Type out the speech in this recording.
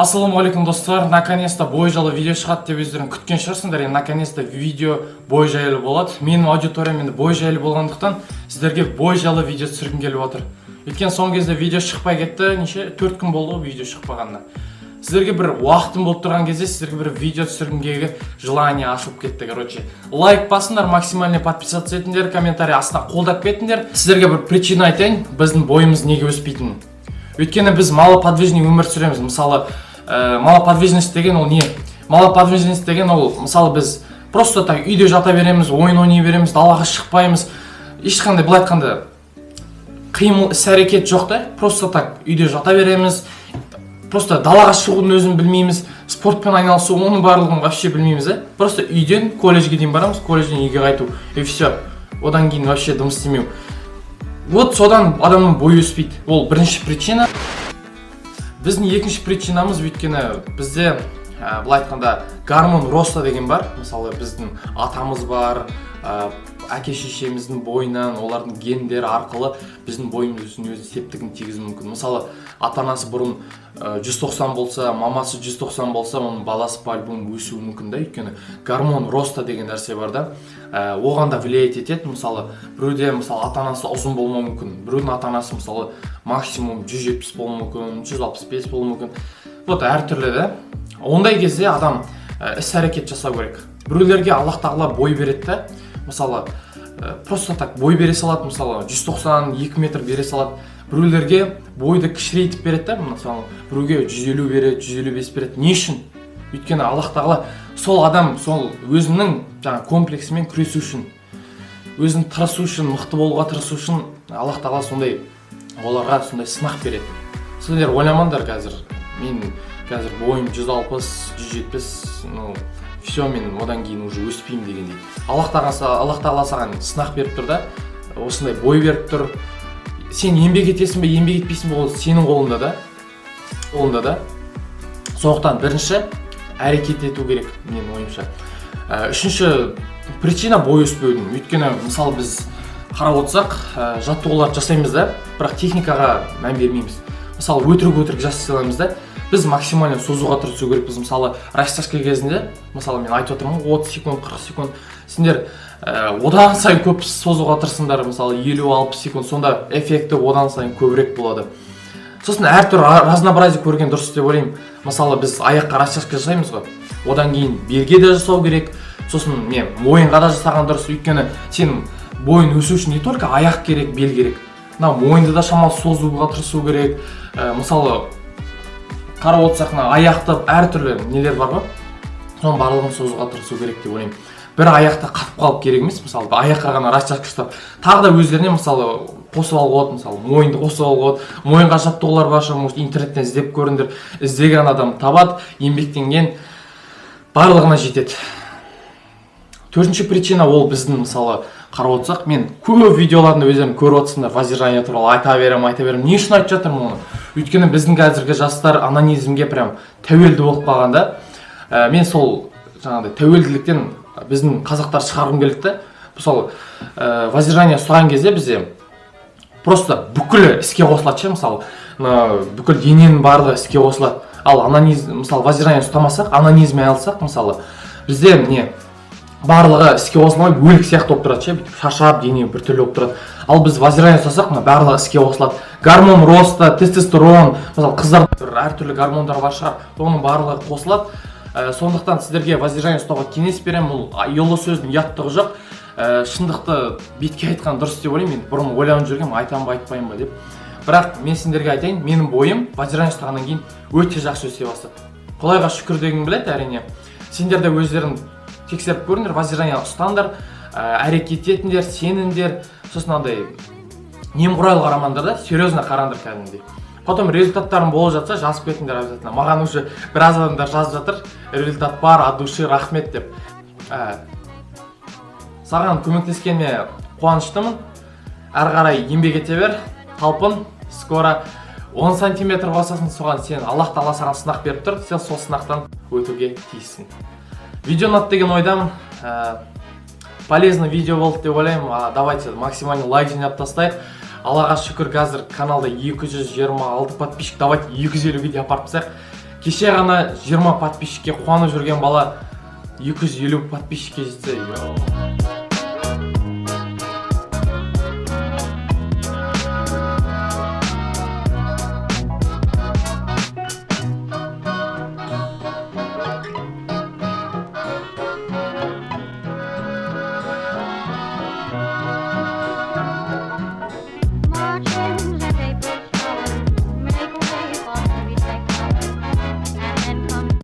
Ассалаумағалейкум, достар! Наконец-то бой жайлы видео шығады деп өздерің күткен шығарсыңдар. Енді наконец-то видео бой жайлы болады. Менің аудиториям енді бой жайлы болғандықтан, сіздерге бой жайлы видео түсіргім келіп отыр. Өйткені соңғы кезде видео шықпай кетті. Неше, 4 күн болды ғой видео шықпағанына. Сіздерге бір уақытым болып тұрған кезде сіздерге бір видео түсіргім келген, желание ашылып кетті. Короче, лайк басыңдар, максимальный подписаться етіңдер, комментарий астына қолдап кетіңдер. Сіздерге бір причина айтайын, біздің бойымыз неге өспейтінін. Өйткені біз малоподвижный өмір сүреміз. Мысалы, малоподвижность деген ол не? Малоподвижность деген ол, мысалы, біз просто так үйде жата береміз, ойын ойнай береміз, далаға шықпаймыз, ешқандай, былай айтқанда, қимыл, іс әрекет жоқ та. Просто так үйде жата береміз, просто далаға шығудың өзін білмейміз, спортпен айналысу, оның барлығын вообще білмейміз да. Просто үйден колледжге дейін барамыз, колледжден үйге қайту, и все. Одан кейін вообще дым істемеу. Вот содан адамның бойы өспейді. Ол бірінші причина. Біздің екінші причинамыз: өйткені бізде, былай айтқанда, гормон роста деген бар. Мысалы, біздің атамыз бар, әке шешеміздің бойынан, олардың гендері арқылы біздің бойымыз өсуіне өзінің септігін тигізуі мүмкін. Мысалы, ата анасы бұрын 190 болса, мамасы 190 болса, оның баласы по любому өсуі мүмкін да. Өйткені гормон роста деген нәрсе бар да, оған да влиять етеді. Мысалы, біреуде, мысалы, ата анасы ұзын болмауы мүмкін, біреудің ата анасы, мысалы, максимум 170 болуы мүмкін, 165 болуы мүмкін. Вот әртүрлі да. Ондай кезде адам іс әрекет жасау керек. Біреулерге Аллах Тағала бой береді да, мысалы, просто так бой бере салады, мысалы, 192 метр бере салады. Біреулерге бойды кішірейтіп береді да, мысалы, біреуге 150 береді, 155 береді. Не үшін? Өйткені Аллах Тағала сол адам сол өзінің жаңағы комплексімен күресу үшін, өзін тырысу үшін, мықты болуға тырысу үшін Аллах Тағала сондай оларға сондай сынақ береді. Сендер ойламаңдар, қазір мен, қазір бойым 160, 170, ну все, мен одан кейін уже өспеймін дегендей. Аллах Тағала саған сынақ беріп тұр да, осындай бой беріп тұр. Сен еңбек етесің бе, еңбек етпейсің бе, ол сенің қолыңда да, қолыңда да. Сондықтан бірінші әрекет ету керек, менің ойымша. Үшінші причина бой өспеудің: өйткені, мысалы, біз қарап отырсақ, жаттығуларды жасаймыз да, бірақ техникаға мән бермейміз. Мысалы, өтірік өтірік жасай саламыз да. Біз максимально созуға тырысу керекпіз. Мысалы, растяжка кезінде, мысалы, мен айтып отырмын ғой, 30 секунд, 40 секунд. Сендер одан сайын көп созуға тырысыңдар, мысалы, 50-60 секунд. Сонда эффекті одан сайын көбірек болады. Сосын әртүрлі разнообразие көрген дұрыс деп ойлаймын. Мысалы, біз аяққа растяжка жасаймыз ғой, одан кейін белге де жасау керек, сосын не, мойынға да жасаған дұрыс. Өйткені сен бойың өсу үшін не только аяқ керек, бел керек, мына мойынды да шамалы созуға тырысу керек. Мысалы, қарап отырсақ, мына аяқты әртүрлі нелер бар ғой, соның барлығын созуға тырысу керек деп ойлаймын. Бір аяқта қатып қалып керек емес. Мысалы, аяққа ғана растяжка жасап, тағы да өздеріне, мысалы, қосып алуға болады, мысалы, мойынды қосып алуға болады. Мойынға жаттығулар бар шығар, может, интернеттен іздеп көріңдер. Іздеген адам табады, еңбектенген барлығына жетеді. Төртінші причина: ол біздің, мысалы, қарап отырсақ, мен көп видеоларымда, өздерің көріп отырсыңдар, воздержание туралы айта беремін, айта беремін. Не үшін айтып жатырмын оны? Өйткені біздің қазіргі жастар онанизмге прям тәуелді болып қалған да. Мен сол жаңағыдай тәуелділіктен біздің қазақтар шығарғым келді да. Мысалы, воздержание ұстаған кезде бізде просто бүкіл іске қосылады ше. Мысалы, мына бүкіл дененің барлығы іске қосылады. Ал онанизм, мысалы, воздержание ұстамасақ, онанизммен айналыссақ, мысалы, бізде не, барлығы іске қосылмай, өлік сияқты болып тұрады ше, бүйтіп шаршап, дене біртүрлі болып тұрады. Ал біз воздержание ұстасақ, мына барлығы іске қосылады: гормон роста, тестостерон, мысалы, қыздар бір әртүрлі гормондар бар шығар, соның барлығы қосылады. Сондықтан сіздерге воздержание ұстауға кеңес беремін. Бұл ұялы сөздің ұяттығы жоқ, шындықты бетке айтқан дұрыс деп ойлаймын. Мен бұрын ойланып жүргенмін, айтамын ба, айтпаймын ба деп. Бірақ мен сендерге айтайын, менің бойым воздержание ұстағаннан кейін өте жақсы өсе бастады. Құдайға шүкір дегім келеді. Әрине, сендер де өздерің тексеріп көріңдер, воздержание ұстаңдар, әрекет етіңдер, сеніңдер. Сосын андай немқұрайлы қарамаңдар да, серьезно қараңдар кәдімгідей. Потом результаттарың болып жатса, жазып кетіңдер обязательно. Маған уже біраз адамдар жазып жатыр, результат бар, от души рахмет деп. Саған көмектескеніме қуаныштымын. Әрі қарай еңбек ете бер, талпын. Скоро 10 сантиметр басасың соған. Сен, Аллах Тағала саған сынақ беріп тұр, сен сол сынақтан өтуге тиіссің. Видео ұнады деген ойдамын. Полезный видео болды деп ойлаймын. Давайте максимально лайк жинап тастайық. Аллаға шүкір, қазір каналда 226 подписчик. Давайте 250-ге дейін апарып тастайық. Кеше ғана 20 подписчикке қуанып жүрген бала 250 подписчикке жетсе, йоу.